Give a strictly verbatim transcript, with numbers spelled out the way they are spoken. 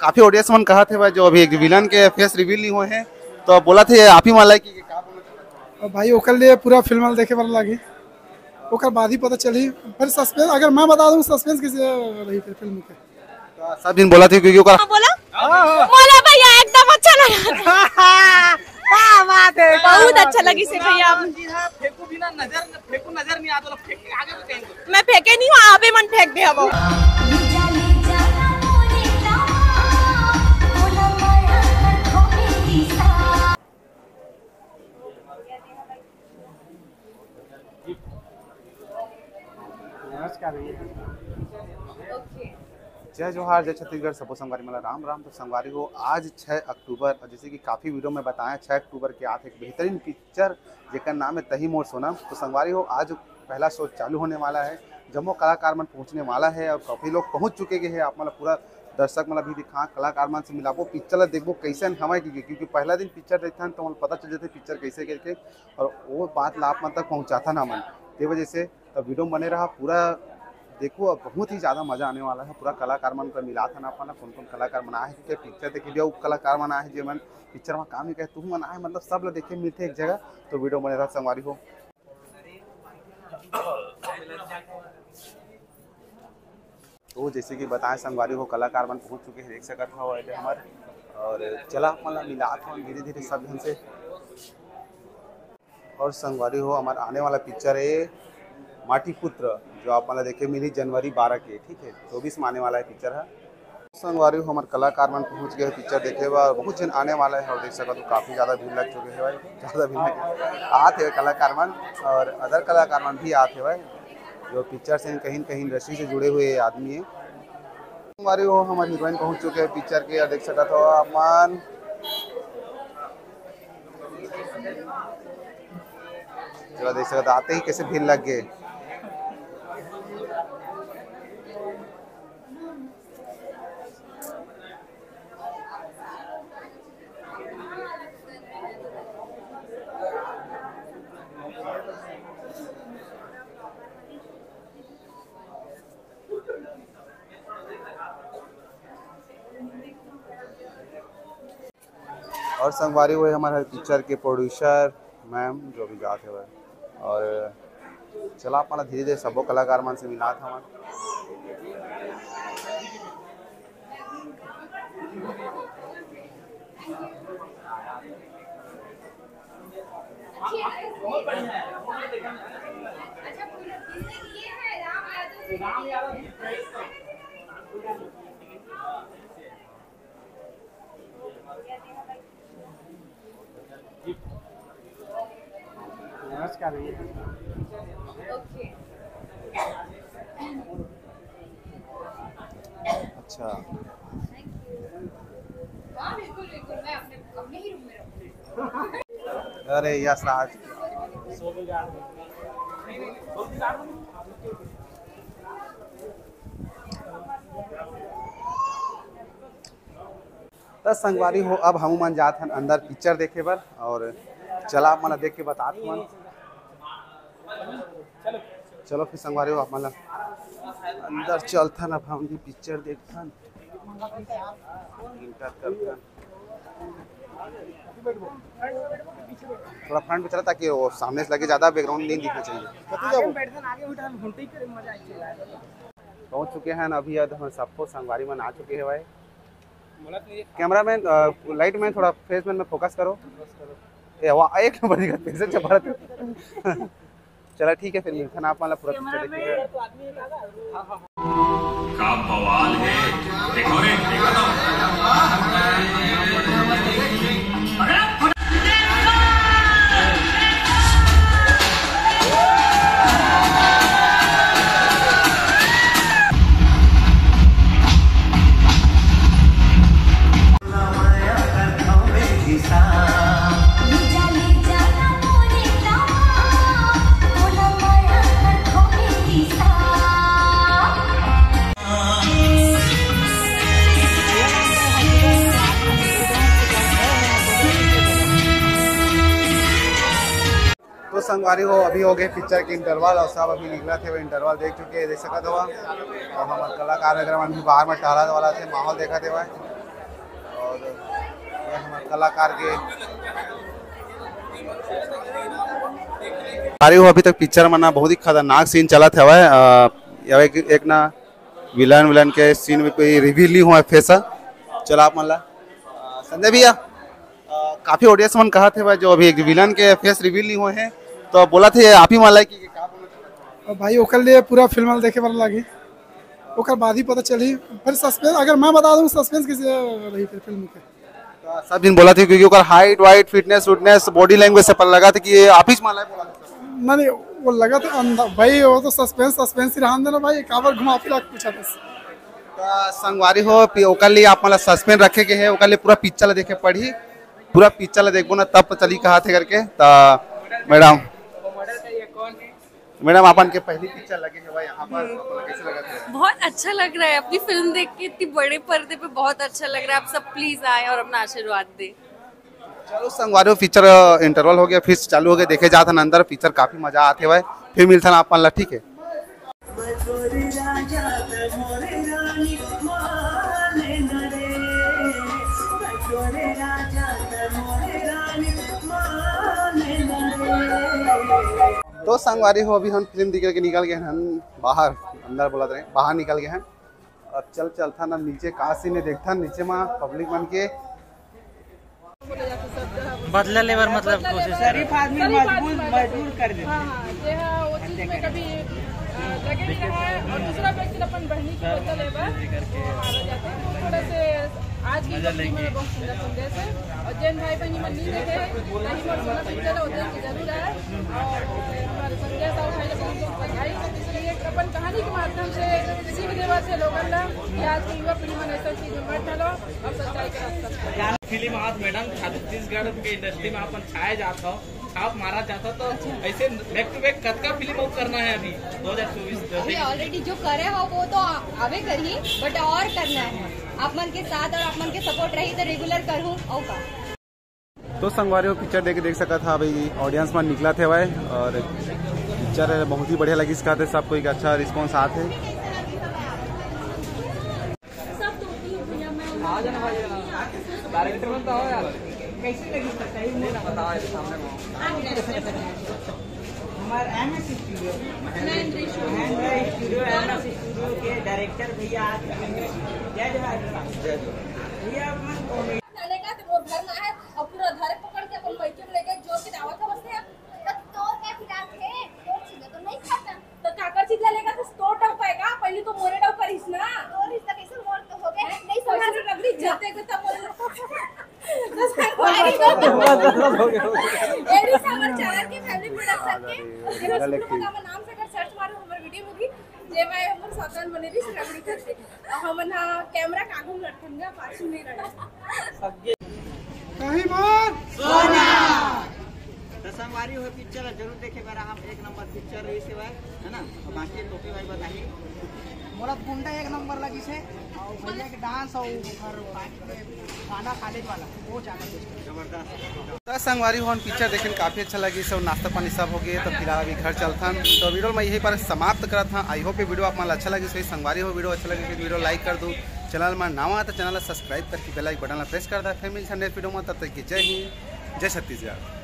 काफी ऑडियंस मन कहत हे भाई, जो अभी एक विलन के फेस रिवील नहीं हुए हैं, तो बोलथे आप ही मन ला कि का बोलना चाहत हे? अब भाई, ओकर लिए पूरा फिल्म देखे बर लागी, ओकर बाद ही पता चली। फिर सस्पेंस, अगर मैं बता दूं, सस्पेंस किसे रही फिर फिल्म के? तो सब दिन बोलथे क्योंकि ओकर हाँ, बोला। बोला भैया, एकदम अच्छा लगा। क्या बात है, बहुत अच्छा लगी से भैया। फेंकू भी ना, नजर, फेंकू नजर नहीं आता, फेंक के आगे भी कहीं। मैं फेंके नहीं हूँ, आप ही मन फेंक दे अब। नमस्कार भैया। जय जोहार, जय छत्तीसगढ़, सबो संगवारी मन ला राम राम। तो संगवारी हो, आज छह अक्टूबर, और जैसे कि काफ़ी वीडियो में बताया, छह अक्टूबर के आत एक बेहतरीन पिक्चर, जेकर नाम है तही मोर सोनम। तो संगवारी हो, आज पहला शो चालू होने वाला है, जम्मो कलाकार मन पहुंचने वाला है और काफ़ी लोग पहुंच चुके गए हैं। आप मतलब पूरा दर्शक मतलब भी दिखा, कलाकार मन से मिलाबो, पिक्चर ला देखबो कैसन हवय, क्योंकि क्योंकि पहला दिन पिक्चर देखथन तो मतलब पता चल जाथे पिक्चर कैसे करके, और वो बात ला आप मन तक पहुंचाथन हमन। ते वजह से तो वीडियो में बने रहा पूरा, देखो अब बहुत ही ज़्यादा मज़ा आने वाला है। पूरा कलाकार मन का मिलाथन आप मन ला, कौन कौन कलाकार मन आए हैं, क्योंकि पिक्चर देखे भी अउ कलाकार मन आए हैं, जे मन पिक्चर में काम नहीं करे, तुहू मन आए, मतलब सब ला देखे मिलथे एक जगह। तो वीडियो में बने रहा संगवारी हो। तो जैसे कि बताएं संगवारी हो, कलाकार मन पहुंच चुके हैं, देख सकत हो एदे हमर। और चला आप मन ला मिलात हन धीरे धीरे सब झन से। और संगवारी हो, हमार आने वाला पिक्चर है माटी पुत्र, जो आप मन ला देखे मिली जनवरी बारह के, ठीक है, चौबीस में आने वाला है पिक्चर है। संगवारी हो, हमार कलाकार मन पहुंच गए हैं पिक्चर देखे बर, बहुत झन आने वाला है। और देख सकत हो काफ़ी ज़्यादा भीड़ लग चुके हैं भाई, ज़्यादा भीड़ लग आत है कलाकार मन, और अदर कलाकार मन भी आत है भाई, जो पिक्चर से कहीं न कहीं इंडस्ट्री से जुड़े हुए आदमी है। संगवारी हो, हमार हीरोइन पहुंच चुके हैं पिक्चर के, और देख सकत हो आप मन, चला देख सकत हो, आते ही कैसे भीड़ लग गए। और संगवारी हो, हमारे पिक्चर के प्रोड्यूसर मैम जो भी जात हवय, और चला आप मन ला धीरे धीरे सबो कलाकार मन से मिलात हवन। नमस्कार भैया। अच्छा। हाँ, बिल्कुल, बिल्कुल, मैं अपने, अपने ही रूम में रहूँगी। अरे यस राज। त संगवारी हो, अब हमू मन जात हन अंदर पिक्चर देखे बर, और चला आप मन ला देख के बतात हन। चलो फिर संगवारी हो, आप मन ला अंदर चलथन, अब हम भी पिक्चर देखथन, इंटर करथन। थोड़ा फ्रंट में चला, ताकि वो सामने से लगे, ज़्यादा बैकग्राउंड नहीं दिखना चाहिए। आगे में बैठथन, आगे उठा, हम घूमते ही फिर मजा आएगा। पहुंच चुके हैं अभी, अब हम सबको संगवारी मन आ चुके हैं भाई। कैमरा मैन, अ, लाइट मैन, थोड़ा फेस मैन में फोकस करो। ए, वाह, एक नंबर दिखत, फेस अच्छा भारत। चला ठीक है, फिर मिलथन आप मन ला पूरा पिक्चर देखे। का बवाल है, देखो रे, देखो तो। तो संगवारी हो, अभी हो गए पिक्चर के इंटरवल और सब अभी निकलत हे, इंटरवल देख चुके हैं, देख सकत हवा। और हमारे कलाकार वगैरह मन भी बाहर में टहलत वाला थे, माहौल देखत हवा। और ये हमर कलाकार के अरे वो अभी तक पिक्चर में ना बहुत ही खतरनाक सीन चलत हवय। अ, ये एक, एक ना विलन विलन के सीन में कोई रिवील नहीं हुआ फेस। चला आप मन ला, अ, संजय भैया, अ, काफी ऑडियंस मन कहत हवय जो अभी एक विलन के फेस रिवील नहीं हुए हैं, तो बोला थे आप ही मन ला कि का बोलना चाहत हव? अब भाई ओकर लिए पूरा फिल्म देखे बर लागी, ओकर बाद ही पता चली। फिर सस्पेंस अगर मैं बता दूं, सस्पेंस किसी रही फिर फिल्म के। तो सब दिन बोला थे क्योंकि ओकर हाइट वाइट, फिटनेस उटनेस, बॉडी लैंग्वेज से पता लगा था कि ये आप ही मन ला बोला था। नहीं, नहीं, वो लगा था अंधा भाई, वो तो सस्पेंस सस्पेंस ही रहन देना भाई, काबर घुमा फिरा के पूछा बस। तो संगवारी हो पि- ओकर लिए आप मन ला सस्पेंस रखे के है, ओकर लिए पूरा पिक्चर ला देखे पड़ही, पूरा पिक्चर ला देखबो ना तब चली कहा थे करके। तो मैडम, मैडम, आपन के पहली पिक्चर लगे हवय यहाँ पर, आपन ला कैसे लगा थे? बहुत अच्छा लग रहा है, अपनी फिल्म देख के इतनी बड़े पर्दे पे बहुत अच्छा लग रहा है। आप सब प्लीज आए और अपना आशीर्वाद दें। चलो संगवारी हो, पिक्चर इंटरवल हो गया, फिर चालू हो गया, देखे जात हन अंदर, पिक्चर काफी मजा आते हवय, फिर मिलथन आपन ला, ठीक है। तो संगवारी हो, अभी हम फिल्म देख के निकल गए हन बाहर, अंदर बोलत रहे, बाहर निकल गए हन। अब चल चलथन अब नीचे, का सीन है देखथन नीचे मा पब्लिक मन के। बदला लेबर मतलब कोशिश कर रहे हैं। शरीफ आदमी मजबूर मजबूर कर देते हैं। हाँ, हाँ, जे हा वो चीज में कभी, अ, लगे नहीं रहा है और दूसरा व्यक्ति अपन बहनी की बदला लेबर वो हार हो जाते हैं। तो थोड़ा से आज की मजा लेंगे। बहुत सुंदर संदेश है और जैन भाई बहनी मन नहीं देखे, नहीं मोर सोना पिक्चर होते हैं, जरूर आए। और हमारे संजय साहू भाई ने बहुत बहुत बधाई। ये अपन कहानी के माध्यम से सीख देवा थे लोगन ला कि आज के युवा पीढ़ी मन ऐसा चीज में मत डालो और सच्चाई के रास्ता पे। फिल्म आज मैडम छत्तीसगढ़ के इंडस्ट्री में अपन छाए जात हो, छाप मारा जात हो, तो ऐसे बैक टू बैक कतका फिल्म और करना है अभी दो हज़ार चौबीस अभी ऑलरेडी जो करे हो वो तो आवे करही, बट और करना है। आप मन के साथ और आप मन के सपोर्ट रही तो रेगुलर करहूँ और का। तो संगवारी हो पिक्चर देख के देख सकत हा, अभी ऑडियंस मन निकलत हवय और पिक्चर बहुत ही बढ़िया लगिस, कहते सब कोई के अच्छा रिस्पॉन्स आत हे। डायरेक्टर बनता हो यार, कैसे लगी बताओ सामने में। हमारे MS studio, Mahendra studio, MS studio के डायरेक्टर भैया आज जय जोहार। जय जोहार। भैया अपन कॉमेडी ना लेगा तो वो घर ना है और पूरा घर पकड़ के अपन बैठे में लेके जोर के दावा का बसते हैं। तो तोर का खिलाफ है, तोर चीजें तो नहीं खाता। तो काकर चीज ले लेगा तो तोर डब पाएगा, पहले तो मोरे डब करिस ना। तोर रिश्ता कैसे मोर तो हो गए, हैं? नहीं समझ रगड़ी जाते को तब मोरे एडी सावर चैनल के फैमिली प्रोडक्शन के, अरे, जेमा सुनो, नाम से अगर सर्च मारो हमर वीडियो में भी, जे मैं हमर सावधान बने रही, रगड़ी करती। हमन हा कैमरा के आगू में लटकन गा, पाछू नहीं रहना। कहीं मार। तो संगवारी हो पिक्चर जरूर देखे बर हम, एक नंबर पिक्चर रही से भाई, है ना? तो बाकी टोपी भाई बताइए। मोला गुंडा एक नंबर लगी से, और भैया के डांस और ओकर बाकी के गाना कॉलेज वाला, वो ज्यादा बेस्ट है। जबरदस्त। तो संगवारी हो पिक्चर देखे काफी अच्छा लगी, सब नाश्ता पानी सब हो गए, तो फिलहाल अभी घर चलथन। तो वीडियो मैं यहीं पर समाप्त करत हूँ। आई होप ये वीडियो आप मन अच्छा लगी, सही संगवारी हो वीडियो अच्छा लगी तो वीडियो लाइक कर दो, चैनल में नवा है तो चैनल सब्सक्राइब करके बेल आइकन बटन प्रेस कर दे। फिर मिलते हैं नेक्स्ट वीडियो में, तब तक की जय हिंद, जय छत्तीसगढ़।